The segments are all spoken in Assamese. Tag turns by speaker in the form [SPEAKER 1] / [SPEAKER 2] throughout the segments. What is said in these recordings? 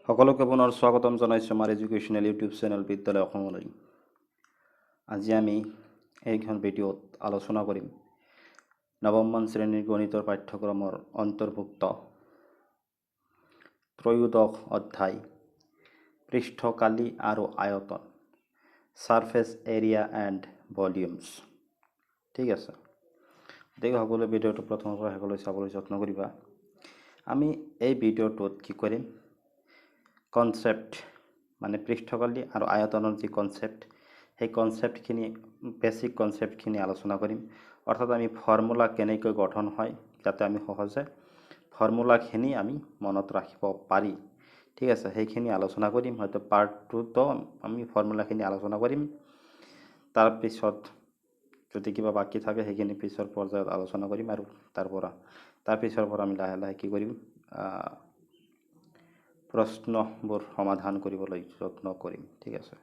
[SPEAKER 1] সকলোকে পুনৰ স্বাগতম জনাইছোঁ আমাৰ এডুকেশ্যনেল ইউটিউব চেনেল বিদ্যালয় অসমলৈ। আজি আমি এইখন ভিডিঅ'ত আলোচনা কৰিম নৱমমান শ্ৰেণীৰ গণিতৰ পাঠ্যক্ৰমৰ অন্তৰ্ভুক্ত ত্ৰয়োদশ অধ্যায়, পৃষ্ঠকালি আৰু আয়তন, ছাৰফেচ এৰিয়া এণ্ড ভলিউমছ। ঠিক আছে, গতিকে সকলোৱে ভিডিঅ'টো প্ৰথমৰ পৰা শেষলৈ চাবলৈ যত্ন কৰিবা। আমি এই ভিডিঅ'টোত কি কৰিম? কনচেপ্ট, মানে পৃষ্ঠকালি আৰু আয়তনৰ যি কনচেপ্ট, সেই কনচেপ্টখিনি, বেছিক কনচেপ্টখিনি আলোচনা কৰিম। অৰ্থাৎ আমি ফৰ্মুলা কেনেকৈ গঠন হয়, যাতে আমি সহজে ফৰ্মুলাখিনি আমি মনত ৰাখিব পাৰি, ঠিক আছে, সেইখিনি আলোচনা কৰিম। হয়তো পাৰ্ট টুতো আমি ফৰ্মুলাখিনি আলোচনা কৰিম। তাৰপিছত যদি কিবা বাকী থাকে, সেইখিনি পিছৰ পৰ্যায়ত আলোচনা কৰিম। আৰু তাৰ পিছৰ পৰা আমি লাহে লাহে কি কৰিম? প্ৰশ্নবোৰ সমাধান কৰিবলৈ যত্ন কৰিম। ঠিক আছে।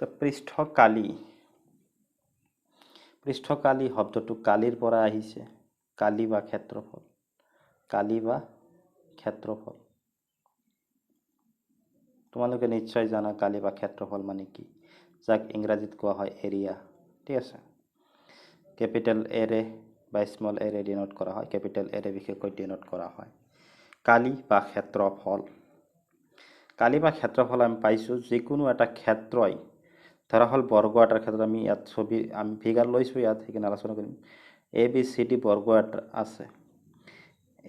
[SPEAKER 1] তো পৃষ্ঠকালি, পৃষ্ঠকালি শব্দটো কালিৰ পৰা আহিছে। কালি বা ক্ষেত্ৰফল, কালি বা ক্ষেত্ৰফল। তোমালোকে নিশ্চয় জানা কালি বা ক্ষেত্ৰফল মানে কি, যাক ইংৰাজীত কোৱা হয় এৰিয়া। ঠিক আছে। কেপিটেল এৰে বা স্মল এৰে ডিনোট কৰা হয়, কেপিটেল এৰে বিশেষকৈ ডিনোট কৰা হয়। কালি বা ক্ষেত্ৰফল, কালি বা ক্ষেত্ৰফল আমি পাইছোঁ, যিকোনো এটা ক্ষেত্ৰই, ধৰা হ'ল বৰ্গ এটাৰ ক্ষেত্ৰত, আমি ইয়াত ছবি, আমি ফিগাৰ লৈছোঁ ইয়াত, সেইখিনি আলোচনা কৰিম। এ বি চি ডি বৰ্গ এটা আছে,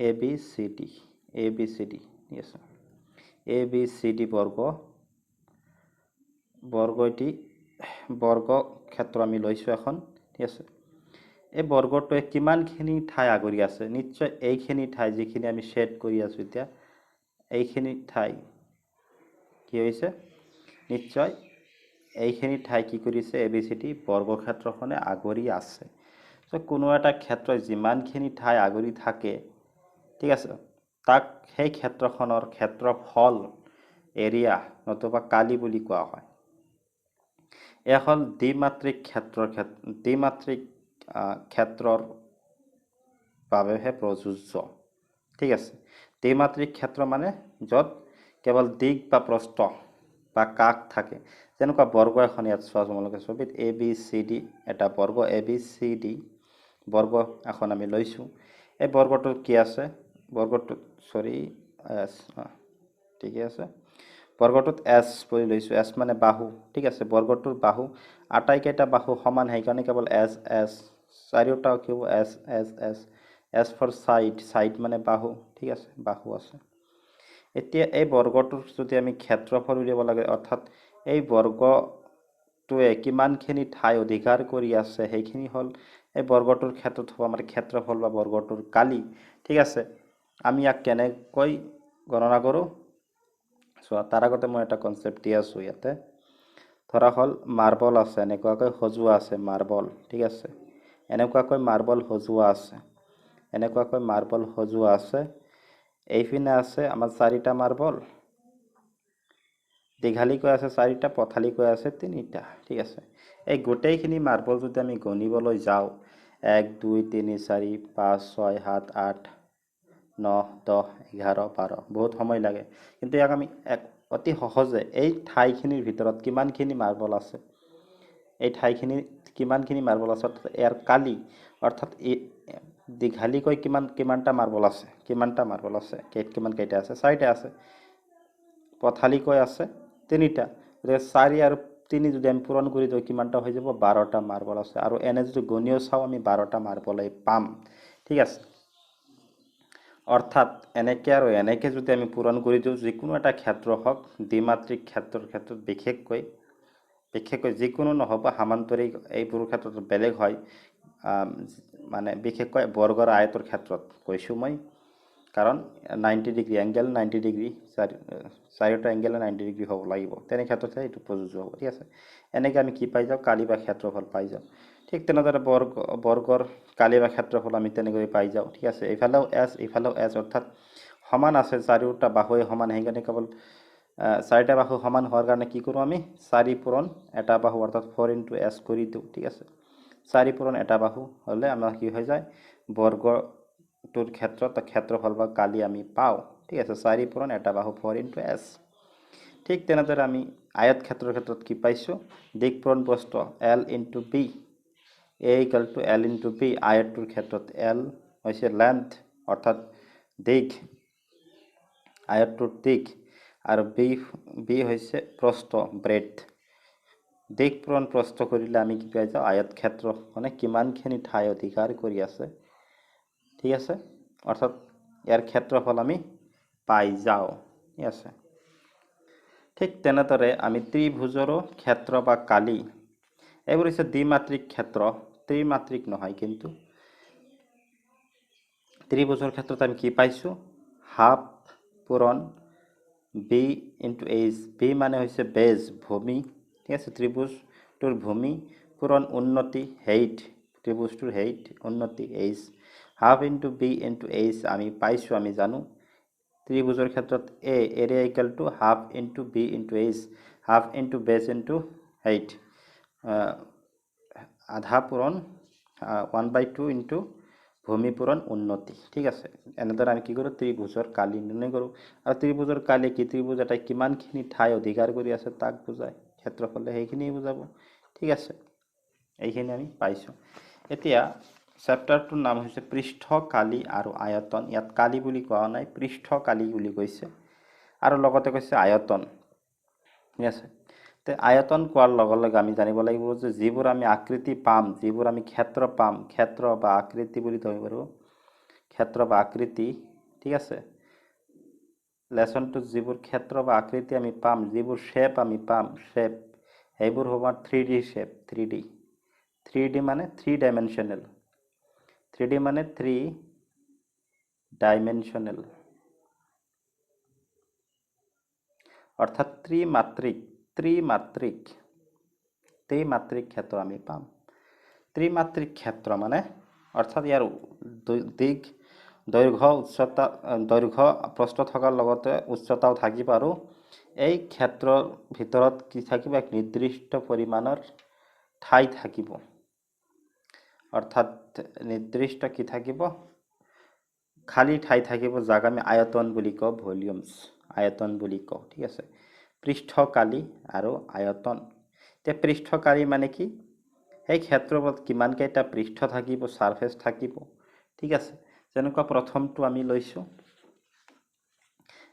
[SPEAKER 1] A B C D, A B C D, ঠিক আছে। এ বি চি ডি বৰ্গ, বৰ্গটি বৰ্গ ক্ষেত্ৰ আমি লৈছোঁ এখন। ঠিক আছে। এই বৰ্গটোৱে কিমানখিনি ঠাই আগুৰি আছে? নিশ্চয় এইখিনি ঠাই, যিখিনি আমি শ্বেড কৰি আছোঁ এতিয়া, এইখিনি ঠাই কি হৈছে? নিশ্চয় এইখিনি ঠাই কি কৰিছে? এ বি চি ডি বৰ্গক্ষেত্ৰখনে আগুৰি আছে। চ' কোনো এটা ক্ষেত্ৰই যিমানখিনি ঠাই আগুৰি থাকে, ঠিক আছে, তাক সেই ক্ষেত্ৰখনৰ ক্ষেত্ৰফল, এৰিয়া নতুবা কালি বুলি কোৱা হয়। এয়া হ'ল দ্বিমাত্ৰিক ক্ষেত্ৰৰ বাবেহে প্ৰযোজ্য। ঠিক আছে। দ্বিমাত্ৰিক ক্ষেত্ৰ মানে য'ত কেৱল দিশ বা প্ৰস্থ বা কাষ থাকে। যেনেকুৱা বৰ্গ এখন ইয়াত চোৱা তোমালোকে ছবিত, এ বি চি ডি এটা বৰ্গ, এ বি চি ডি বৰ্গ এখন আমি লৈছোঁ। এই বৰ্গটোত কি আছে? বৰ্গটোত, চৰি, এছ, ঠিকে আছে, বৰ্গটোত এছ বুলি লৈছোঁ। এছ মানে বাহু। ঠিক আছে। বৰ্গটোৰ বাহু, আটাইকেইটা বাহু সমান, সেইকাৰণে কেৱল এছ এছ, চাৰিওটা কি হ'ব? S S S. S for side, side মানে বাহু। ঠিক আছে, বাহু আছে। এতিয়া এই বৰ্গটোৰ যদি আমি ক্ষেত্ৰফল উলিয়াব লাগে, অৰ্থাৎ এই বৰ্গটোৱে কিমানখিনি ঠাই অধিকাৰ কৰি আছে, সেইখিনি হ'ল এই বৰ্গটোৰ ক্ষেত্ৰত হ'ব আমাৰ ক্ষেত্ৰফল বা বৰ্গটোৰ কালি। ঠিক আছে। আমি ইয়াক কেনেকৈ গণনা কৰোঁ চোৱা। তাৰ আগতে মই এটা কনচেপ্ট দি আছোঁ ইয়াতে। ধৰা হ'ল মাৰ্বল আছে, এনেকুৱাকৈ সজোৱা আছে মাৰ্বল। ঠিক আছে। এনেকুৱাকৈ মাৰ্বল সজোৱা আছে, এনেকুৱাকৈ মাৰ্বল সজোৱা আছে। এইপিনে আছে আমাৰ চাৰিটা মাৰ্বল, দীঘালিকৈ আছে চাৰিটা, পথালিকৈ আছে তিনিটা। ঠিক আছে। এই গোটেইখিনি মাৰ্বল যদি আমি গণিবলৈ যাওঁ, 1, 2, 3, 4, 5, 6, 7, 8, 9, 10, 11, 12, বহুত সময় লাগে। কিন্তু ইয়াক আমি এক অতি সহজে এই ঠাইখিনিৰ ভিতৰত কিমানখিনি মাৰ্বল আছে, এই ঠাইখিনিত কিমানখিনি মাৰ্বল আছে, অৰ্থাৎ ইয়াৰ কালি, অৰ্থাৎ এই দীঘালিকৈ কিমানটা মাৰ্বল আছে, কিমানটা মাৰ্বল আছে, কিমান কেইটা আছে? চাৰিটা আছে। পথালিকৈ আছে তিনিটা। গতিকে চাৰি আৰু তিনি যদি আমি পূৰণ কৰি দিওঁ, কিমানটা হৈ যাব? 12টা মাৰ্বল আছে। আৰু এনে যদি গণিও চাওঁ, আমি 12টা মাৰ্বলেই পাম। ঠিক আছে। অৰ্থাৎ এনেকৈ আৰু এনেকৈ যদি আমি পূৰণ কৰি দিওঁ, যিকোনো এটা ক্ষেত্ৰ হওক, দ্বিমাত্ৰিক ক্ষেত্ৰৰ ক্ষেত্ৰত বিশেষকৈ, যিকোনো নহ'ব, সামান্তৰিক এইবোৰৰ ক্ষেত্ৰত বেলেগ হয়, মানে বিশেষকৈ বৰ্গৰ আয়তৰ ক্ষেত্ৰত কৈছোঁ মই। কাৰণ 90 ডিগ্ৰী এংগেল, 90 ডিগ্ৰী, চাৰিওটা এংগেলে 90 ডিগ্ৰী হ'ব লাগিব, তেনে ক্ষেত্ৰতহে এইটো প্ৰযোজ্য হ'ব। ঠিক আছে। এনেকৈ আমি কি পাই যাওঁ? কালি বা ক্ষেত্ৰফল পাই যাওঁ। ঠিক তেনেদৰে বৰ্গৰ কালি বা ক্ষেত্ৰফল আমি তেনেকৈ পাই যাওঁ। ঠিক আছে। এইফালেও এছ, এইফালেও এছ, অৰ্থাৎ সমান আছে, চাৰিওটা বাহুৱে সমান। সেইকাৰণে কেৱল চাৰিটা বাহু সমান হোৱাৰ কাৰণে কি কৰোঁ আমি? চাৰি পূৰণ এটা বাহু, অৰ্থাৎ ফ'ৰ ইণ্টু এছ কৰি দিওঁ। ঠিক আছে। চাৰি পূৰণ এটা বাহু হ'লে আমাৰ কি হৈ যায়? বৰ্গটোৰ ক্ষেত্ৰত ক্ষেত্ৰফল বা কালি আমি পাওঁ। ঠিক আছে, 4 পূৰণ এটা বাহু 4 ইনটু এছ। ঠিক তেনেদৰে আমি আয়ত ক্ষেত্ৰৰ ক্ষেত্ৰত কি পাইছোঁ, দিশ পূৰণ প্ৰস্থ L into B, A equal to L into B. আয়তটোৰ ক্ষেত্ৰত এল হৈছে লেন্থ অৰ্থাৎ দীঘ, আয়তটোৰ দীঘ, আৰু বি হৈছে প্ৰস্থ ব্ৰেডথ। দিশ পূৰণ প্ৰস্থ কৰিলে আমি কি পাই যাওঁ, আয়ত ক্ষেত্ৰ মানে কিমানখিনি ঠাই অধিকাৰ কৰি আছে। ঠিক আছে, অৰ্থাৎ ইয়াৰ ক্ষেত্ৰফল আমি পাই যাওঁ। ঠিক আছে, ঠিক তেনেদৰে আমি ত্ৰিভুজৰো ক্ষেত্ৰ বা কালি, এইবোৰ হৈছে দ্বিমাত্ৰিক ক্ষেত্ৰ, ত্ৰিমাত্ৰিক নহয়। কিন্তু ত্ৰিভুজৰ ক্ষেত্ৰত আমি কি পাইছোঁ, হাফ পূৰণ বি ইনটু এইচ। বি মানে হৈছে বেজ, ভূমি। ঠিক আছে, ত্ৰিভুজটোৰ ভূমি পূৰণ উন্নতি হেইট, ত্ৰিভুজটোৰ হেইট উন্নতি H, half into B into H আমি পাইছোঁ। আমি জানো ত্ৰিভুজৰ ক্ষেত্ৰত A area equal to half into B into H, half into base into height, আধা পূৰণ 1/2 ইনটু ভূমি পূৰণ উন্নতি। ঠিক আছে, এনেদৰে আমি কি কৰোঁ, ত্ৰিভুজৰ কালি নিৰ্ণয় কৰোঁ। আৰু ত্ৰিভুজৰ কালি কি, ত্ৰিভুজ এটাই কিমানখিনি ঠাই অধিকাৰ কৰি আছে তাক বুজায়, ক্ষেত্ৰফলে সেইখিনিয়ে বুজাব। ঠিক আছে, এইখিনি আমি পাইছোঁ। এতিয়া চেপ্টাৰটোৰ নাম হৈছে পৃষ্ঠ কালি আৰু আয়তন। ইয়াত কালি বুলি কোৱা নাই, পৃষ্ঠ কালি বুলি কৈছে, আৰু লগতে কৈছে আয়তন। ঠিক আছে, তে আয়তন কোৱাৰ লগে লগে আমি জানিব লাগিব যে যিবোৰ আমি আকৃতি পাম, যিবোৰ আমি ক্ষেত্ৰ পাম, ক্ষেত্ৰ বা আকৃতি বুলি ধৰিব পাৰোঁ, ক্ষেত্ৰ বা আকৃতি। ঠিক আছে, লেচনটোত যিবোৰ ক্ষেত্ৰ বা আকৃতি আমি পাম, যিবোৰ শ্বেপ আমি পাম, শ্বেপ সেইবোৰ হ'ব 3D shape. 3D মানে 3 ডাইমেনশ্যনেল, 3D মানে 3 ডাইমেনশ্যনেল, অৰ্থাৎ ত্ৰিমাত্ৰিক, ত্ৰিমাত্ৰিক, ত্ৰিমাত্ৰিক ক্ষেত্ৰ আমি পাম। ত্ৰিমাত্ৰিক ক্ষেত্ৰ মানে অৰ্থাৎ ইয়াৰ দিশ, দৈৰ্ঘ্য, উচ্চতা, দৈৰ্ঘ্য প্ৰস্থ থকাৰ লগতে উচ্চতাও থাকিব, আৰু এই ক্ষেত্ৰৰ ভিতৰত কি থাকিব, এক নিৰ্দিষ্ট পৰিমাণৰ ঠাই থাকিব, অৰ্থাৎ নিৰ্দিষ্ট কি থাকিব, খালী ঠাই থাকিব, যাক আমি আয়তন বুলি কওঁ, ভলিউমছ, আয়তন বুলি কওঁ। ঠিক আছে, পৃষ্ঠকালি আৰু আয়তন। এতিয়া পৃষ্ঠকালি মানে কি, সেই ক্ষেত্ৰবোৰত কিমানকেইটা পৃষ্ঠ থাকিব, ছাৰফেচ থাকিব। ঠিক আছে, যেনেকুৱা প্ৰথমটো আমি লৈছোঁ,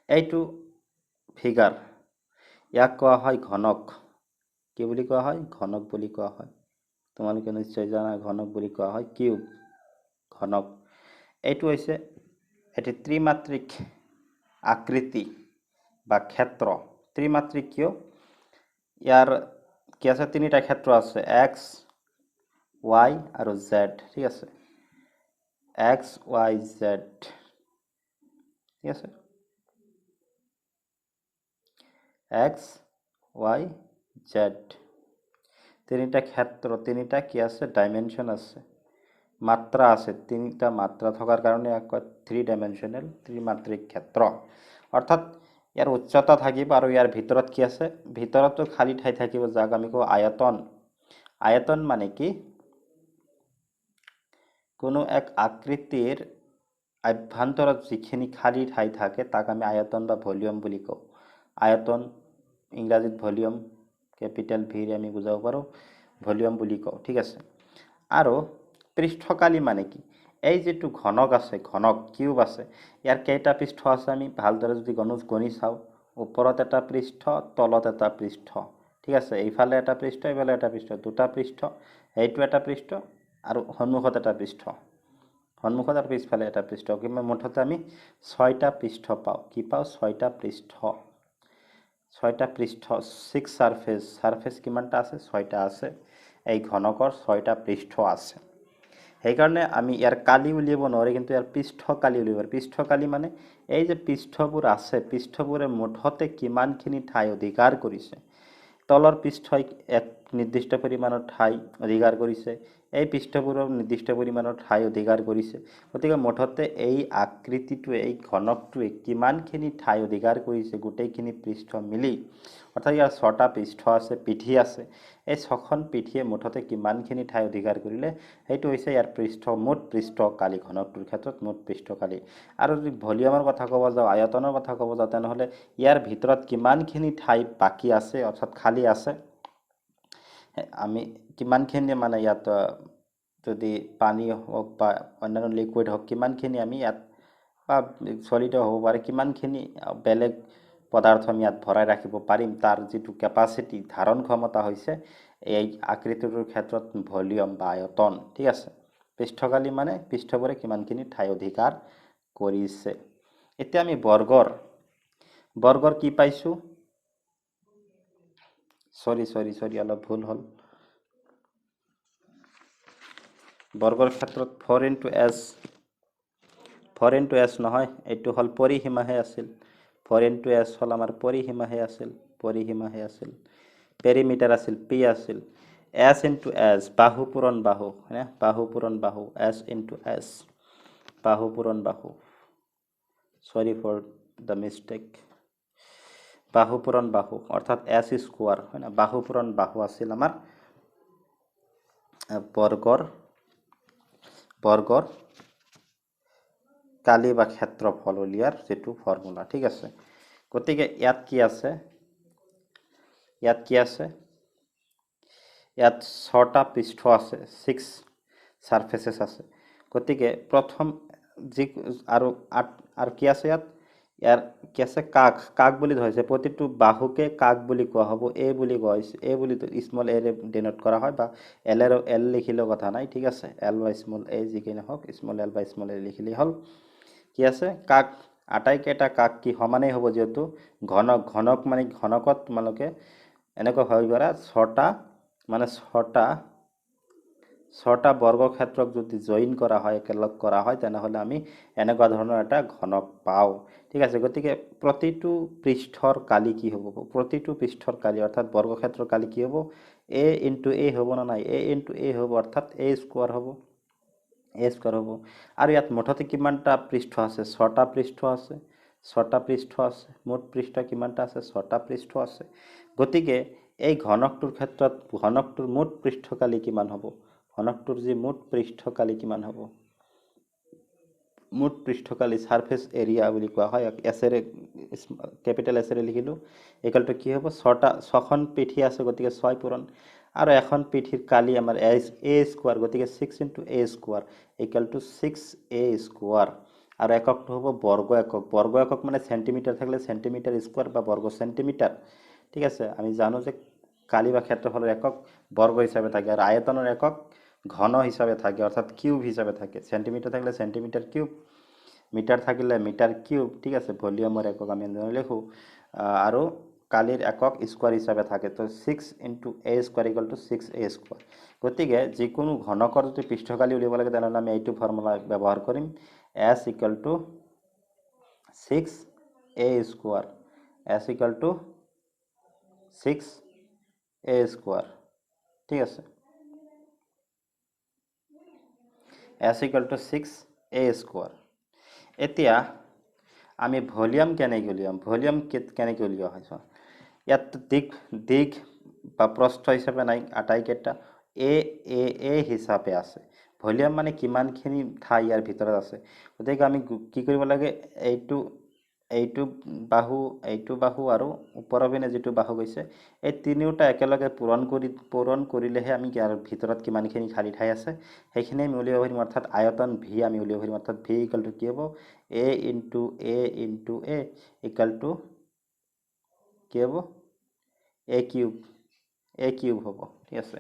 [SPEAKER 1] এইটো ফিগাৰ, ইয়াক কোৱা হয় ঘনক। কি বুলি কোৱা হয়, ঘনক বুলি কোৱা হয়। তোমালোকে নিশ্চয় জানা ঘনক বুলি কোৱা হয়, কিউব, ঘনক। এইটো হৈছে এটি ত্ৰিমাত্ৰিক আকৃতি বা ক্ষেত্ৰ। ত্ৰিমাত্ৰিক কিয়, ইয়াৰ কি আছে, তিনিটা ক্ষেত্ৰ আছে, এক্স, ৱাই আৰু জেড। ঠিক আছে, এক্স, ৱাই, জেড। ঠিক আছে, এক্স, ৱাই, জেড, তিনিটা ক্ষেত্ৰ, তিনিটা কি আছে, ডাইমেনশ্যন আছে, মাত্ৰা আছে। তিনিটা মাত্ৰা থকাৰ কাৰণে ইয়াক কয় 3 ডাইমেনশ্যনেল, ত্ৰিমাত্ৰিক ক্ষেত্ৰ। অৰ্থাৎ ইয়াৰ উচ্চতা থাকিব আৰু ইয়াৰ ভিতৰত কি আছে, ভিতৰতো খালী ঠাই থাকিব, যাক আমি কওঁ আয়তন। আয়তন মানে কি, কোনো এক আকৃতিৰ আভ্যন্তৰত যিখিনি খালী ঠাই থাকে তাক আমি আয়তন বা ভলিউম বুলি কওঁ। আয়তন ইংৰাজীত ভলিউম, কেপিটেল ভিৰে আমি বুজাব পাৰোঁ, ভলিউম বুলি কওঁ। ঠিক আছে, আৰু পৃষ্ঠকালি মানে কি, এই যিটো ঘনক আছে, ঘনক কিউব আছে, ইয়াৰ কেইটা পৃষ্ঠ আছে আমি ভালদৰে যদি গণি চাওঁ, ওপৰত এটা পৃষ্ঠ, তলত এটা পৃষ্ঠ। ঠিক আছে, এইফালে এটা পৃষ্ঠ, এইফালে এটা পৃষ্ঠ, দুটা পৃষ্ঠ, এইটো এটা পৃষ্ঠ, আৰু সন্মুখত এটা পৃষ্ঠ, সন্মুখত আৰু পিছফালে এটা পৃষ্ঠ। কিন্তু মুঠতে আমি 6টা পৃষ্ঠ পাওঁ। কি পাওঁ, 6টা পৃষ্ঠ, 6টা পৃষ্ঠ, 6 ছাৰফেচ। ছাৰফেচ কিমানটা আছে, 6টা আছে। এই ঘনকৰ 6টা পৃষ্ঠ আছে। সেইকাৰণে আমি ইয়াৰ কালি উলিয়াব নোৱাৰি, কিন্তু ইয়াৰ পৃষ্ঠ কালি উলিয়াব পাৰি। পৃষ্ঠ কালি মানে এই যে পৃষ্ঠবোৰ আছে, পৃষ্ঠবোৰে মুঠতে কিমানখিনি ঠাই অধিকাৰ কৰিছে। তলৰ পৃষ্ঠই এক নিৰ্দিষ্ট পৰিমাণৰ ঠাই অধিকাৰ কৰিছে, এই পৃষ্ঠবোৰৰ নিৰ্দিষ্ট পৰিমাণৰ ঠাই অধিকাৰ কৰিছে। গতিকে মুঠতে এই আকৃতিটোৱে, এই ঘনকটোৱে কিমানখিনি ঠাই অধিকাৰ কৰিছে গোটেইখিনি পৃষ্ঠ মিলি, অৰ্থাৎ ইয়াৰ ছটা পৃষ্ঠ আছে, পিঠি আছে, এই ছখন পিঠিয়ে মুঠতে কিমানখিনি ঠাই অধিকাৰ কৰিলে সেইটো হৈছে ইয়াৰ পৃষ্ঠ, মুঠ পৃষ্ঠকালি, ঘনকটোৰ ক্ষেত্ৰত মুঠ পৃষ্ঠকালি। আৰু যদি ভলিউমৰ কথা ক'ব যাওঁ, আয়তনৰ কথা ক'ব যাওঁ, তেনেহ'লে ইয়াৰ ভিতৰত কিমানখিনি ঠাই বাকী আছে, অৰ্থাৎ খালী আছে, আমি কিমানখিনি মানে ইয়াত যদি পানী হওক বা অন্যান্য লিকুইড হওক, কিমানখিনি আমি ইয়াত বা চলিত হ'ব পাৰে, কিমানখিনি বেলেগ পদাৰ্থ আমি ইয়াত ভৰাই ৰাখিব পাৰিম, তাৰ যিটো কেপাচিটি, ধাৰণ ক্ষমতা হৈছে এই আকৃতিটোৰ ক্ষেত্ৰত ভলিউম বা আয়তন। ঠিক আছে, পৃষ্ঠকালি মানে পৃষ্ঠবোৰে কিমানখিনি ঠাই অধিকাৰ কৰিছে। এতিয়া আমি বৰ্গৰ কি পাইছোঁ? চৰি চৰি চৰি অলপ ভুল হ'ল। বৰ্গৰ ক্ষেত্ৰত 4 ইণ্টু এছ, 4 ইণ্টু এছ নহয়, এইটো হ'ল পৰিসীমাহে আছিল। 4 ইণ্টু এছ হ'ল আমাৰ পৰিসীমাহে আছিল, পৰিসীমাহে আছিল, পেৰিমিটাৰ আছিল, পি আছিল। এছ ইণ্টু এছ, বাহু পূৰণ বাহু, হয়নে? বাহু পূৰণ বাহু, এছ ইণ্টু এছ, বাহু পূৰণ বাহু, চৰি ফৰ the mistake, বাহু পূৰণ বাহু অৰ্থাৎ এছ স্কোৱাৰ, হয় না? বাহু পূৰণ বাহু আছিল আমাৰ বৰ্গৰ কালি বা ক্ষেত্ৰফল উলিয়াৰ যিটো ফৰ্মুলা। ঠিক আছে, গতিকে ইয়াত কি আছে? ইয়াত কি আছে? ইয়াত ছটা পৃষ্ঠ আছে, 6 ছাৰফেচেছ আছে। গতিকে প্ৰথম যি আৰু আঠ আৰু কি আছে ইয়াত? ইয়াৰ কি আছে? কাক, কাক বুলি ধৰিছে, প্ৰতিটো বাহুকে কাক বুলি কোৱা হ'ব, এ বুলি কোৱা হৈছে, এ বুলি স্মল এৰে ডিনোট কৰা হয়, বা এল এৰ এল লিখিলেও কথা নাই। ঠিক আছে, এল বা স্মল এ যি নহওক, স্মল এল বা স্মল এ লিখিলেই হ'ল। কি আছে? কাক, আটাইকেইটা কাক কি সমানেই হ'ব, যিহেতু ঘনক, ঘনক মানে ঘনকত তোমালোকে এনেকুৱা ভাবিব পাৰা, ছটা মানে ছটা বৰ্গক্ষেত্ৰক যদি জইন কৰা হয়, একেলগ কৰা হয়, তেনেহ'লে আমি এনেকুৱা ধৰণৰ এটা ঘনক পাওঁ। ঠিক আছে, গতিকে প্ৰতিটো পৃষ্ঠৰ কালি কি হ'ব? প্ৰতিটো পৃষ্ঠৰ কালি অৰ্থাৎ বৰ্গক্ষেত্ৰৰ কালি কি হ'ব? এ ইনটু এ হ'ব না নাই? এ ইনটু এ হ'ব, অৰ্থাৎ এ স্কোৱাৰ হ'ব, এ স্কোৱাৰ হ'ব। আৰু ইয়াত মুঠতে কিমানটা পৃষ্ঠ আছে? ছটা পৃষ্ঠ আছে, ছটা পৃষ্ঠ আছে। মুঠ পৃষ্ঠ কিমানটা আছে? ছটা পৃষ্ঠ আছে। গতিকে এই ঘনকটোৰ ক্ষেত্ৰত ঘনকটোৰ মুঠ পৃষ্ঠকালি কিমান হ'ব? ঘনকটোৰ যি মুঠ পৃষ্ঠকালি কিমান হ'ব? মুঠ পৃষ্ঠকালি ছাৰফেচ এৰিয়া বুলি কোৱা হয়, এছেৰে, কেপিটেল এছেৰে লিখিলোঁ, ইকুৱেলটো কি হ'ব? ছটা, ছখন পিঠি আছে, গতিকে 6 পূৰণ, আৰু এখন পিঠিৰ কালি আমাৰ এছ এ স্কোৱাৰ, গতিকে 6 into a square equal to 6 a square. আৰু এককটো হ'ব বৰ্গ একক, বৰ্গ একক মানে চেণ্টিমিটাৰ থাকিলে চেণ্টিমিটাৰ স্কোৱাৰ বা বৰ্গ চেণ্টিমিটাৰ। ঠিক আছে, আমি জানো যে কালি বা ক্ষেত্ৰফলৰ একক বৰ্গ হিচাপে থাকে, আৰু আয়তনৰ একক ঘন হিচাপে থাকে, অৰ্থাৎ কিউব হিচাপে থাকে। চেণ্টিমিটাৰ থাকিলে চেণ্টিমিটাৰ কিউব, মিটাৰ থাকিলে মিটাৰ কিউব। ঠিক আছে, ভলিউমৰ একক আমি এনেদৰে লিখোঁ, আৰু কালিৰ একক স্কোৱাৰ হিচাপে থাকে। তো 6 into a square equal to 6 a square. গতিকে যিকোনো ঘনকৰ যদি পৃষ্ঠকালি উলিয়াব লাগে, তেনেহ'লে আমি এইটো ফৰ্মুলা ব্যৱহাৰ কৰিম, S equal to 6 a square, S equal to 6 a square. ঠিক আছে, S equal to 6 a square. এতিয়া আমি ভলিউম কেনেকৈ উলিয়াম? ভলিউম কেনেকৈ উলিওৱা হয় চোৱা, ইয়াত দিশ বা প্ৰস্থ হিচাপে নাই, আটাইকেইটা এ এ এ হিচাপে আছে। ভলিউম মানে কিমানখিনি ঠাই ইয়াৰ ভিতৰত আছে। গতিকে আমি কি কৰিব লাগে? এইটো বাহু, এইটো বাহু আৰু ওপৰৰ পিনে যিটো বাহু গৈছে, এই তিনিওটা একেলগে পূৰণ কৰিলেহে আমি ইয়াৰ ভিতৰত কিমানখিনি খালী ঠাই আছে সেইখিনি আমি উলিয়াব পাৰিম, অৰ্থাৎ আয়তন ভি আমি উলিয়াব পাৰিম। অৰ্থাৎ ভি ইকুৱেল টু কি হ'ব? A into a into a equal to কি হ'ব? এ কিউব, এ কিউব হ'ব। ঠিক আছে,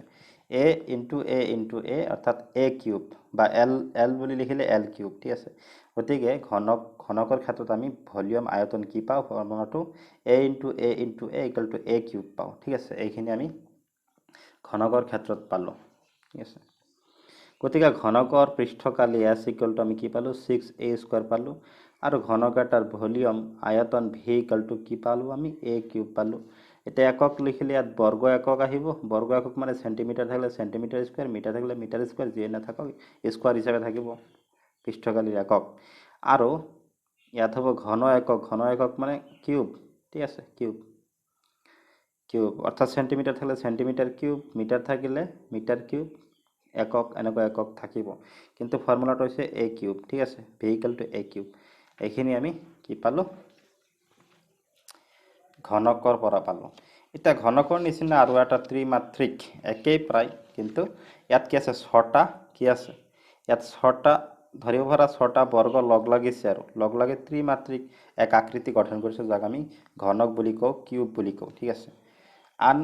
[SPEAKER 1] a into a into a অৰ্থাৎ এ কিউব, বা এল, এল বুলি লিখিলে এল কিউব। ঠিক আছে, গতিকে ঘনকৰ ক্ষেত্ৰত আমি ভলিউম আয়তন কি পাওঁ? ফৰ্মুলাটো a into a into a equal to a cube পাওঁ। ঠিক আছে, এইখিনি আমি ঘনকৰ ক্ষেত্ৰত পালোঁ। ঠিক আছে, গতিকে ঘনকৰ পৃষ্ঠকালি এছ ইকুৱেল টু আমি কি পালোঁ? 6 এ স্কোৱাৰ পালোঁ। আৰু ঘনক এটাৰ ভলিউম আয়তন ভি ইকুৱেল টু কি পালোঁ আমি? এ কিউব পালোঁ। এতিয়া একক লিখিলে ইয়াত বৰ্গ একক আহিব। বৰ্গ একক মানে চেণ্টিমিটাৰ থাকিলে চেণ্টিমিটাৰ স্কুৱেৰ, মিটাৰ থাকিলে মিটাৰ স্কুৱেৰ, যিয়ে নাথাকক স্কুৱাৰ হিচাপে থাকিব পৃষ্ঠকালিৰ একক। আৰু ইয়াত হ'ব ঘন একক, ঘন একক মানে কিউব, ঠিক আছে, কিউব কিউব অৰ্থাৎ চেণ্টিমিটাৰ থাকিলে চেণ্টিমিটাৰ কিউব, মিটাৰ থাকিলে মিটাৰ কিউব, একক এনেকুৱা একক থাকিব। কিন্তু ফৰ্মুলাটো হৈছে এ কিউব, ঠিক আছে, V equal to A cube. এইখিনি আমি কি পালোঁ? ঘনকৰ পৰা পালোঁ। এতিয়া ঘনকৰ নিচিনা আৰু এটা ত্ৰিমাত্ৰিক একেই প্ৰায়, কিন্তু ইয়াত কি আছে? ছটা কি আছে ইয়াত? ছটা ধৰিব পৰা ছটা বৰ্গ লগ লাগিছে আৰু লগ লাগি ত্ৰিমাত্ৰিক এক আকৃতি গঠন কৰিছে, যাক আমি ঘনক বুলি কওঁ, কিউব বুলি কওঁ, ঠিক আছে। আন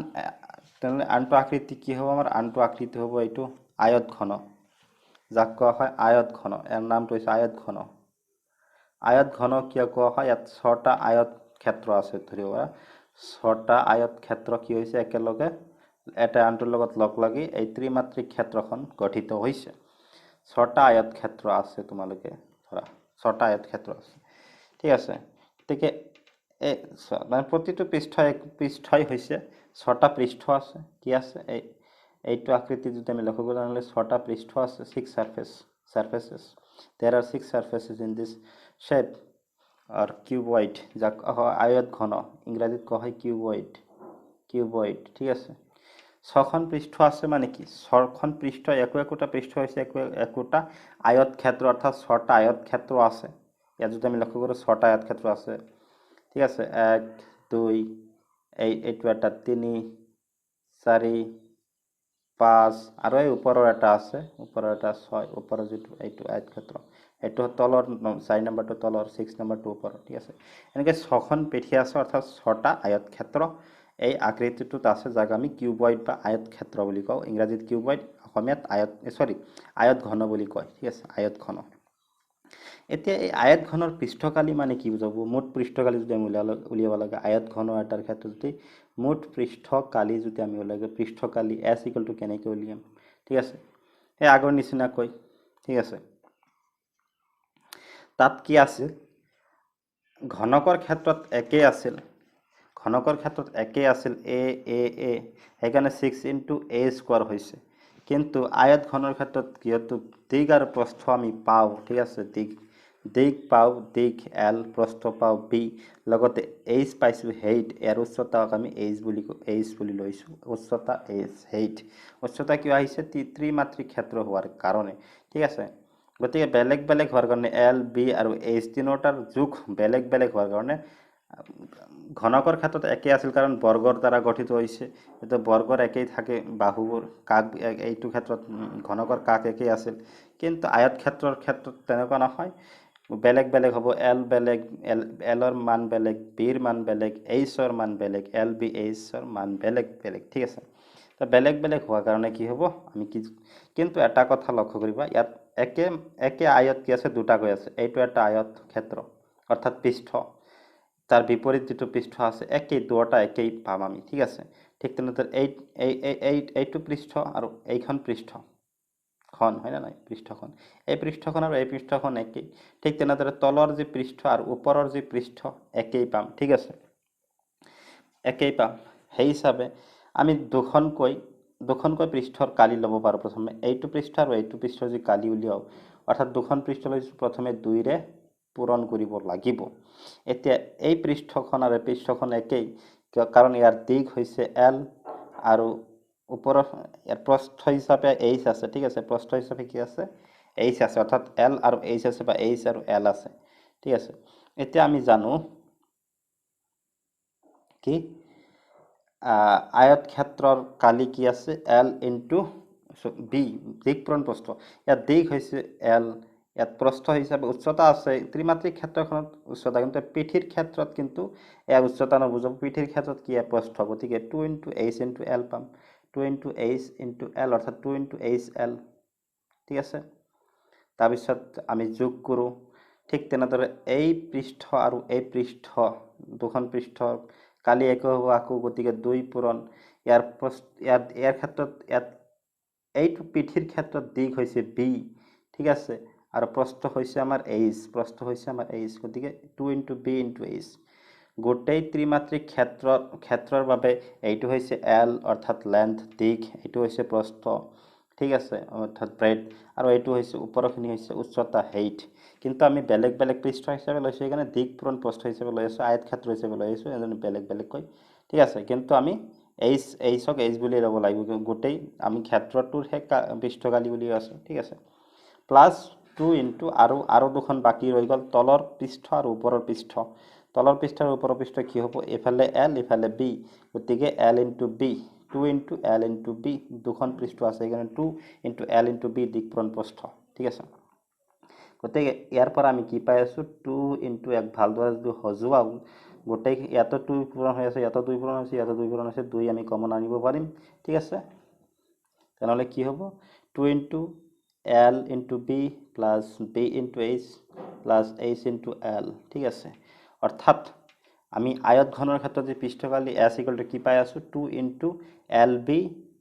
[SPEAKER 1] তেনেহ'লে আনটো আকৃতি কি হ'ব আমাৰ? আনটো আকৃতি হ'ব এইটো আয়ত ঘন, যাক কোৱা হয় আয়ত ঘন। ইয়াৰ নামটো হৈছে আয়ত ঘন। আয়ত ঘন কিয় কোৱা হয়? ইয়াত ছটা আয়ত ক্ষেত্ৰ আছে, ধৰিব পৰা ছটা আয়ত ক্ষেত্ৰ কি হৈছে একেলগে এটা আনটোৰ লগত লগ লাগি এই ত্ৰিমাত্ৰিক ক্ষেত্ৰখন গঠিত হৈছে। ছটা আয়ত ক্ষেত্ৰ আছে, তোমালোকে ধৰা ছটা আয়ত ক্ষেত্ৰ আছে, ঠিক আছে। গতিকে এই মানে প্ৰতিটো পৃষ্ঠই পৃষ্ঠই হৈছে ছটা পৃষ্ঠ আছে। কি আছে এই এইটো আকৃতি যদি আমি লক্ষ্য কৰোঁ তেনেহ'লে ছটা পৃষ্ঠ আছে, six surfaces, there are six surfaces in this shape or cuboid, যাক আয়ত ঘন ইংৰাজীত কোৱা হয় কিউবইড, কিউবইড, ঠিক আছে। ছখন পৃষ্ঠ আছে মানে কি? ছখন পৃষ্ঠ একো একোটা পৃষ্ঠ হৈছে একো একোটা আয়ত ক্ষেত্ৰ, অৰ্থাৎ ছটা আয়ত ক্ষেত্ৰ আছে। ইয়াত যদি আমি লক্ষ্য কৰোঁ ছটা আয়ত ক্ষেত্ৰ আছে, ঠিক আছে। 1 2 এইটো এটা, 3 4 5 আৰু এই ওপৰৰ এটা আছে, ওপৰৰ এটা 6, ওপৰৰ যিটো এইটো আয়ত ক্ষেত্ৰ, এইটো তলৰ 4 নম্বৰটো তলৰ, 6 নম্বৰটো ওপৰৰ, ঠিক আছে। এনেকৈ ছখন পিঠি আছে, অৰ্থাৎ ছটা আয়ত ক্ষেত্ৰ এই আকৃতিটোত আছে, যাক আমি কিউবইড বা আয়ত ক্ষেত্ৰ বুলি কওঁ। ইংৰাজীত কিউবইড, অসমীয়াত আয়ত চৰি আয়ত ঘন বুলি কয়, ঠিক আছে, আয়ত ঘন। এতিয়া এই আয়ত ঘনৰ পৃষ্ঠকালি মানে কি বুজাব? মুঠ পৃষ্ঠকালি যদি আমি উলিয়াব লাগে, আয়ত ঘন এটাৰ ক্ষেত্ৰত যদি মুঠ পৃষ্ঠকালি যদি আমি উলিয়াব, পৃষ্ঠকালি এছ ইকুৱেল টু কেনেকৈ উলিয়াম, ঠিক আছে, সেই আগৰ নিচিনাকৈ, ঠিক আছে। তাত কি আছিল? ঘনকৰ ক্ষেত্ৰত একেই আছিল, ঘনকৰ ক্ষেত্ৰত একেই আছিল এ এ এ, সেইকাৰণে 6 ইনটু এ স্কোৱাৰ হৈছে। কিন্তু আয়ত ঘনৰ ক্ষেত্ৰত যিহেতু দিগ আৰু প্ৰস্থ আমি পাওঁ, ঠিক আছে, দিগ দিগ পাওঁ, দিগ এল, প্ৰস্থ পাওঁ বি, লগতে এইচ পাইছোঁ হেইট, ইয়াৰ উচ্চতাক আমি এইচ বুলি এইচ বুলি লৈছোঁ, উচ্চতা এইচ হেইট। উচ্চতা কিয় আহিছে? ত্ৰিমাত্ৰিক ক্ষেত্ৰ হোৱাৰ কাৰণে, ঠিক আছে। গতিকে বেলেগ বেলেগ হোৱাৰ কাৰণে এল বি আৰু এইচ তিনিওটাৰ জোখ বেলেগ বেলেগ হোৱাৰ কাৰণে ঘনকৰ ক্ষেত্ৰত একেই আছিল, কাৰণ বৰ্গৰ দ্বাৰা গঠিত হৈছে, এইটো বৰ্গৰ একেই থাকে বাহুবোৰ কাক, এইটো ক্ষেত্ৰত ঘনকৰ কাক একেই আছিল। কিন্তু আয়ত ক্ষেত্ৰৰ ক্ষেত্ৰত তেনেকুৱা নহয়, বেলেগ বেলেগ হ'ব, এল বেলেগ, এল এলৰ মান বেলেগ, বিৰ মান বেলেগ, এইচৰ মান বেলেগ, এল বি এইচৰ মান বেলেগ বেলেগ, ঠিক আছে। তো বেলেগ বেলেগ হোৱাৰ কাৰণে কি হ'ব আমি কি, কিন্তু এটা কথা লক্ষ্য কৰিবা, ইয়াত একে একে আয়ত কি আছে? দুটাকৈ আছে। এইটো এটা আয়ত ক্ষেত্ৰ অৰ্থাৎ পৃষ্ঠ, তাৰ বিপৰীত যিটো পৃষ্ঠ আছে একেই, দুয়োটা একেই পাম আমি, ঠিক আছে। ঠিক তেনেদৰে এই এই এইটো পৃষ্ঠ আৰু এইখন পৃষ্ঠখন, হয় নে নহয়, পৃষ্ঠখন, এই পৃষ্ঠখন আৰু এই পৃষ্ঠখন একেই। ঠিক তেনেদৰে তলৰ যি পৃষ্ঠ আৰু ওপৰৰ যি পৃষ্ঠ একেই পাম, ঠিক আছে, একেই পাম। সেই হিচাপে আমি দুখনকৈ পৃষ্ঠৰ কালি ল'ব পাৰোঁ। প্ৰথমে এইটো পৃষ্ঠ আৰু এইটো পৃষ্ঠৰ যি কালি উলিয়াওঁ, অৰ্থাৎ দুখন পৃষ্ঠ লৈছোঁ, প্ৰথমে 2ৰে পূৰণ কৰিব লাগিব। এতিয়া এই পৃষ্ঠখন আৰু এই পৃষ্ঠখন একেই, কাৰণ ইয়াৰ দিগ হৈছে এল আৰু ওপৰৰ ইয়াৰ প্ৰস্থ হিচাপে এইচ আছে, ঠিক আছে, প্ৰস্থ হিচাপে কি আছে? এইচ আছে, অৰ্থাৎ এল আৰু এইচ আছে বা এইচ আৰু এল আছে, ঠিক আছে। এতিয়া আমি জানো কি আয়ত ক্ষেত্ৰৰ কালি কি আছে? এল ইনটু বি, দিগ পূৰণ প্ৰস্থ। ইয়াত দিগ হৈছে এল, ইয়াত প্ৰস্থ হিচাপে উচ্চতা আছে, ত্ৰিমাত্ৰিক ক্ষেত্ৰখনত উচ্চতা, কিন্তু পিঠিৰ ক্ষেত্ৰত কিন্তু ইয়াৰ উচ্চতা নুবুজাব, পিঠিৰ ক্ষেত্ৰত কি প্ৰস্থ, গতিকে 2 ইনটু এইচ ইনটু এল পাম, 2 ইনটু এইচ ইনটু এল অৰ্থাৎ 2 ইনটু এইচ এল, ঠিক আছে। তাৰপিছত আমি যোগ কৰোঁ, ঠিক তেনেদৰে এই পৃষ্ঠ আৰু এই পৃষ্ঠ দুখন পৃষ্ঠ কালি একে হ'ব আকৌ, গতিকে 2 পূৰণ ইয়াৰ ইয়াৰ ক্ষেত্ৰত ইয়াত এইটো পিঠিৰ ক্ষেত্ৰত দিগ হৈছে বি, ঠিক আছে, আৰু প্ৰস্থ হৈছে আমাৰ এইচ, প্ৰস্থ হৈছে আমাৰ এইচ, গতিকে 2 ইনটু বি ইনটু এইচ, গোটেই ত্ৰিমাত্ৰিক ক্ষেত্ৰৰ বাবে এইটো হৈছে এল অৰ্থাৎ লেন্থ দীঘ, এইটো হৈছে প্ৰস্থ, ঠিক আছে, অৰ্থাৎ ব্ৰেড, আৰু এইটো হৈছে ওপৰখিনি হৈছে উচ্চতা হেইট। কিন্তু আমি বেলেগ বেলেগ পৃষ্ঠ হিচাপে লৈছোঁ, সেইকাৰণে দীঘ পূৰণ প্ৰস্থ হিচাপে লৈ আছোঁ, আয়ত ক্ষেত্ৰ হিচাপে লৈ আছোঁ, এজনী বেলেগ বেলেগকৈ, ঠিক আছে। কিন্তু আমি এইচ এইচক এইচ বুলিয়ে ল'ব লাগিব, গোটেই আমি ক্ষেত্ৰটোৰহে পৃষ্ঠকালি বুলি আছোঁ, ঠিক আছে। প্লাছ 2 ইনটু আৰু আৰু দুখন বাকী ৰৈ গ'ল, তলৰ পৃষ্ঠ আৰু ওপৰৰ পৃষ্ঠ। তলৰ পৃষ্ঠ আৰু ওপৰৰ পৃষ্ঠ কি হ'ব? এইফালে এল ইফালে বি, গতিকে L into B, 2 into L into B, দুখন পৃষ্ঠ আছে, সেইকাৰণে 2 ইনটু এল ইনটু বি দিক পূৰণ প্ৰস্থ, ঠিক আছে। গতিকে ইয়াৰ পৰা আমি কি পাই আছোঁ? 2 ইনটু এক ভালদৰে যদি সজোৱাওঁ, গোটেই ইয়াতো 2 পূৰণ হৈ আছে, ইয়াতো 2 পূৰণ হৈছে, ইয়াতো 2 পূৰণ হৈছে, 2 আমি কমন আনিব পাৰিম, ঠিক আছে। তেনেহ'লে কি হ'ব? 2 into L into B plus B into H plus H into L, ঠিক আছে। অৰ্থাৎ আমি আয়ত ঘনৰ ক্ষেত্ৰত যে পৃষ্ঠকালি এছ ইকুৱেল টু কি পাই আছোঁ? 2 into L B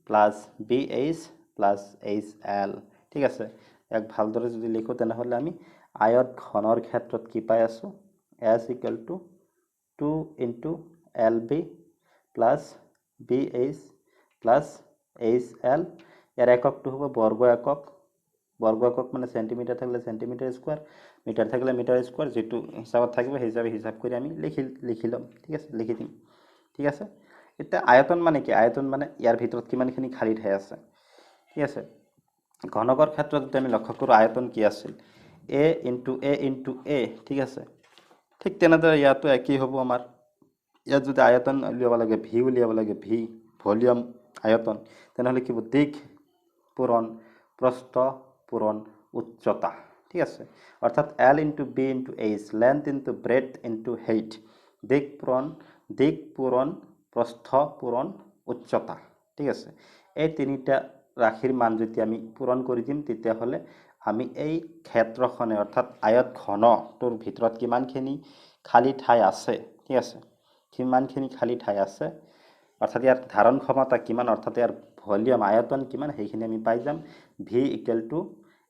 [SPEAKER 1] plus B H plus H L, ঠিক আছে। ইয়াক ভালদৰে যদি লিখোঁ তেনেহ'লে আমি আয়ত ঘনৰ ক্ষেত্ৰত কি পাই আছোঁ? S equal to 2 into L B plus B H plus H L. ইয়াৰ এককটো হ'ব বৰ্গ একক, বৰ্গ একক মানে চেণ্টিমিটাৰ থাকিলে চেণ্টিমিটাৰ স্কুৱাৰ, মিটাৰ থাকিলে মিটাৰ স্কুৱাৰ, যিটো হিচাপত থাকিব সেই হিচাপে হিচাপ কৰি আমি লিখি ল'ম, ঠিক আছে, লিখি দিম, ঠিক আছে। এতিয়া আয়তন মানে কি? আয়তন মানে ইয়াৰ ভিতৰত কিমানখিনি খালী ঠাই আছে, ঠিক আছে। ঘনকৰ ক্ষেত্ৰত যদি আমি লক্ষ্য কৰোঁ আয়তন কি আছিল? A into A into A, ঠিক আছে। ঠিক তেনেদৰে ইয়াতো একেই হ'ব আমাৰ। ইয়াত যদি আয়তন উলিয়াব লাগে, ভি উলিয়াব লাগে, ভি ভলিউম আয়তন, তেনেহ'লে কি হ'ব? দীঘ পূৰণ প্ৰস্থ পূৰণ উচ্চতা, ঠিক আছে। অৰ্থাৎ L into B into H, length into breadth into height, দীঘ পূৰণ প্ৰস্থ পূৰণ উচ্চতা, ঠিক আছে। এই তিনিটা ৰাশিৰ মান যদি আমি পূৰণ কৰি দিম, তেতিয়াহ'লে আমি এই ক্ষেত্ৰখনে অৰ্থাৎ আয়ত ঘনটোৰ ভিতৰত কিমানখিনি খালী ঠাই আছে, ঠিক আছে, কিমানখিনি খালী ঠাই আছে, অৰ্থাৎ ইয়াৰ ধাৰণ ক্ষমতা কিমান, অৰ্থাৎ ইয়াৰ ভলিউম আয়তন কিমান, সেইখিনি আমি পাই যাম। V equal to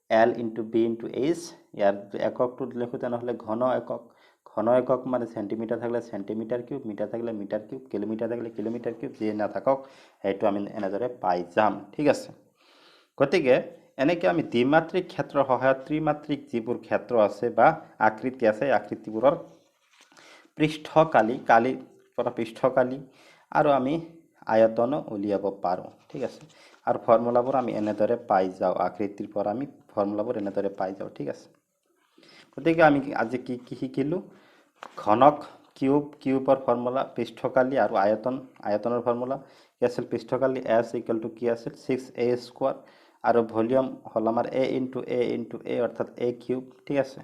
[SPEAKER 1] L into B into H. ইয়াৰ এককটো লিখোঁ তেনেহ'লে ঘন একক, ঘন একক মানে চেণ্টিমিটাৰ থাকিলে চেণ্টিমিটাৰ কিউব, মিটাৰ থাকিলে মিটাৰ কিউব, কিলোমিটাৰ থাকিলে কিলোমিটাৰ কিউব, যিয়ে নাথাকক সেইটো আমি এনেদৰে পাই যাম, ঠিক আছে। গতিকে এনেকৈ আমি দ্বিমাত্ৰিক ক্ষেত্ৰৰ সহায়ত ত্ৰিমাত্ৰিক যিবোৰ ক্ষেত্ৰ আছে বা আকৃতি আছে, আকৃতিবোৰৰ পৃষ্ঠকালি, কালিৰ পৰা পৃষ্ঠকালি আৰু আমি আয়তনো উলিয়াব পাৰোঁ, ঠিক আছে। আৰু ফৰ্মুলাবোৰ আমি এনেদৰে পাই যাওঁ, আকৃতিৰ পৰা আমি ফৰ্মুলাবোৰ এনেদৰে পাই যাওঁ, ঠিক আছে। গতিকে আমি আজি কি কি শিকিলোঁ? ঘনক, কিউব, কিউবৰ ফৰ্মুলা, পৃষ্ঠকালি আৰু আয়তন, আয়তনৰ ফৰ্মুলা কি আছিল? পৃষ্ঠকালি এছ ইকুৱেল টু কি আছিল? 6a square, আৰু ভলিউম হ'ল আমাৰ A into A into A, অৰ্থাৎ এ কিউব, ঠিক আছে।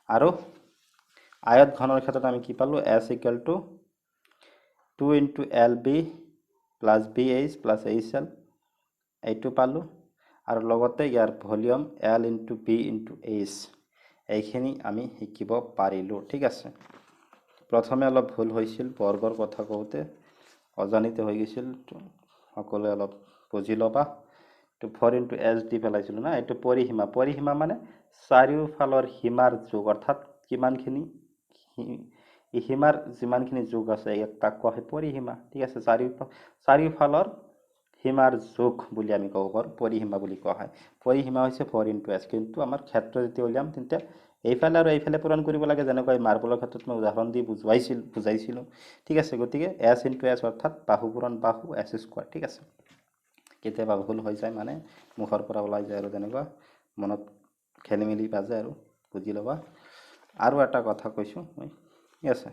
[SPEAKER 1] আৰু আয়ত ঘনৰ ক্ষেত্ৰত আমি কি পালোঁ? S equal to 2 into L B plus B H plus H L, এইটো পালোঁ। আৰু লগতে ইয়াৰ volume L into B into H, এইখিনি আমি শিকিব পাৰিলোঁ, ঠিক আছে। প্ৰথমে অলপ ভুল হৈছিল, বৰ্গৰ কথা কওঁতে অজানিতে হৈ গৈছিল, সকলোৱে অলপ বুজি ল'বা। এইটো 4 ইনটু এছ দি পেলাইছিলোঁ না, এইটো পৰিসীমা, পৰিসীমা মানে চাৰিওফালৰ সীমাৰ যোগ, অৰ্থাৎ কিমানখিনি সীমাৰ যিমানখিনি যোগ আছে তাক কোৱা হয় পৰিসীমা, ঠিক আছে। চাৰিওফালৰ সীমাৰ যোগ বুলি আমি ক'ব পাৰোঁ, পৰিসীমা বুলি কোৱা হয়। পৰিসীমা হৈছে 4 ইনটু এছ। কিন্তু আমাৰ ক্ষেত্ৰ যেতিয়া উলিয়াম তেতিয়া এইফালে আৰু এইফালে পূৰণ কৰিব লাগে, যেনেকৈ মাৰ্বলৰ ক্ষেত্ৰত মই উদাহৰণ দি বুজাইছিলোঁ, ঠিক আছে। গতিকে এছ ইনটু এছ অৰ্থাৎ বাহু পূৰণ বাহু এছ স্কোৱাৰ, ঠিক আছে। কেতিয়াবা ভুল হৈ যায়, মানে মুখৰ পৰা ওলাই যায় আৰু তেনেকুৱা মনত খেলি মেলি বাজে আৰু বুজি ল'বা। আৰু এটা কথা কৈছোঁ মই, ঠিক আছে।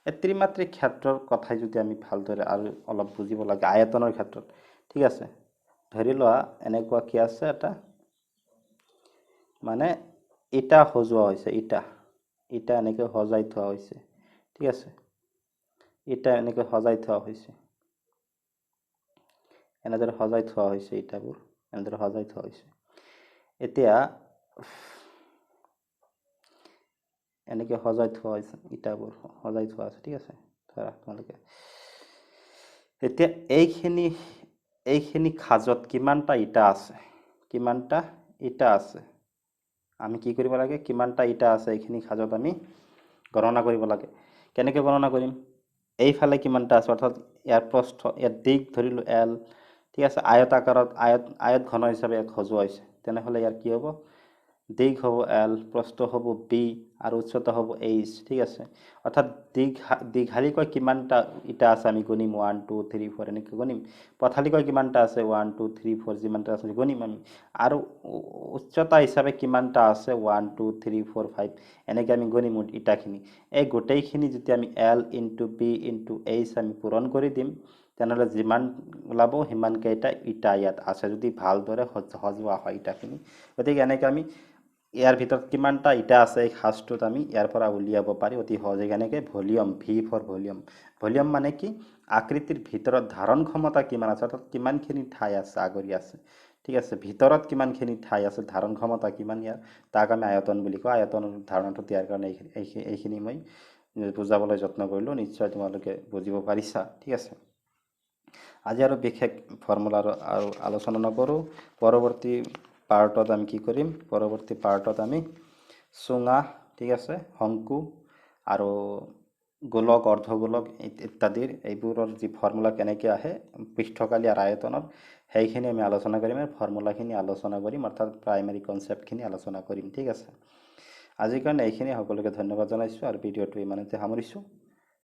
[SPEAKER 1] এই ত্ৰিমাত্ৰিক ক্ষেত্ৰৰ কথাই যদি আমি ভালদৰে আৰু অলপ বুজিব লাগে আয়তনৰ ক্ষেত্ৰত, ঠিক আছে। ধৰি লোৱা এনেকুৱা কি আছে, এটা মানে ইটা সজোৱা হৈছে, ইটা ইটা এনেকৈ সজাই থোৱা হৈছে, ঠিক আছে। ইটা এনেকৈ সজাই থোৱা হৈছে, এনেদৰে সজাই থোৱা হৈছে, ইটাবোৰ এনেদৰে সজাই থোৱা হৈছে। এতিয়া এনেকৈ সজাই থোৱা হৈছে, ইটাবোৰ সজাই থোৱা আছে, ঠিক আছে। ধৰা তোমালোকে এতিয়া এইখিনি খাজত কিমানটা ইটা আছে, কিমানটা ইটা আছে আমি কি কৰিব লাগে, কিমানটা ইটা আছে এইখিনি খাজত আমি গণনা কৰিব লাগে। কেনেকৈ গণনা কৰিম? এইফালে কিমানটা আছে, অৰ্থাৎ ইয়াৰ প্ৰস্থ, ইয়াৰ দীঘ ধৰিলোঁ এল, ঠিক আছে, আয়তাকাৰত আয়ত ঘন হিচাপে ইয়াক সজোৱা হৈছে। তেনেহ'লে ইয়াৰ কি হ'ব? দীঘ হ'ব এল, প্ৰস্থ হ'ব বি আৰু উচ্চতা হ'ব এইচ, ঠিক আছে। অৰ্থাৎ দীঘালিকৈ কিমানটা ইটা আছে আমি গণিম, 1 2 3 4 এনেকৈ গণিম। পথালিকৈ কিমানটা আছে, 1 2 3 4 যিমানটা আছে গণিম আমি। আৰু উচ্চতা হিচাপে কিমানটা আছে, 1 2 3 4 5 এনেকৈ আমি গণিম ইটাখিনি। এই গোটেইখিনি যেতিয়া আমি L into B into H আমি পূৰণ কৰি দিম, তেনেহ'লে যিমান ওলাব সিমানকেইটা ইটা ইয়াত আছে, যদি ভালদৰে সজোৱা হয় ইটাখিনি। গতিকে এনেকৈ আমি ইয়াৰ ভিতৰত কিমানটা ইটা আছে এই সাজটোত আমি ইয়াৰ পৰা উলিয়াব পাৰি অতি সহজে। কেনেকৈ? Volume, V for volume. Volume মানে কি? আকৃতিৰ ভিতৰত ধাৰণ ক্ষমতা কিমান আছে, অৰ্থাৎ কিমানখিনি ঠাই আছে, আগুৰি আছে, ঠিক আছে, ভিতৰত কিমানখিনি ঠাই আছে, ধাৰণ ক্ষমতা কিমান ইয়াৰ, তাক আমি আয়তন বুলি কওঁ। আয়তনৰ ধাৰণাটো দিয়াৰ কাৰণে এইখিনি মই বুজাবলৈ যত্ন কৰিলোঁ, নিশ্চয় তোমালোকে বুজিব পাৰিছা, ঠিক আছে। আজি আৰু বিশেষ ফৰ্মুলাৰ আৰু আলোচনা নকৰোঁ। পৰৱৰ্তী পাৰ্টত আমি কি কৰিম? পৰৱৰ্তী পাৰ্টত আমি চুঙা, ঠিক আছে, শংকু আৰু গোলক, অৰ্ধগোলক ইত্যাদিৰ এইবোৰৰ যি ফৰ্মুলা কেনেকৈ আহে পৃষ্ঠকালি আৰু আয়তনৰ, সেইখিনি আমি আলোচনা কৰিম, আৰু ফৰ্মুলাখিনি আলোচনা কৰিম, অৰ্থাৎ প্ৰাইমাৰী কনচেপ্টখিনি আলোচনা কৰিম, ঠিক আছে। আজিৰ কাৰণে এইখিনি, সকলোকে ধন্যবাদ জনাইছোঁ আৰু ভিডিঅ'টো ইমানতে সামৰিছোঁ।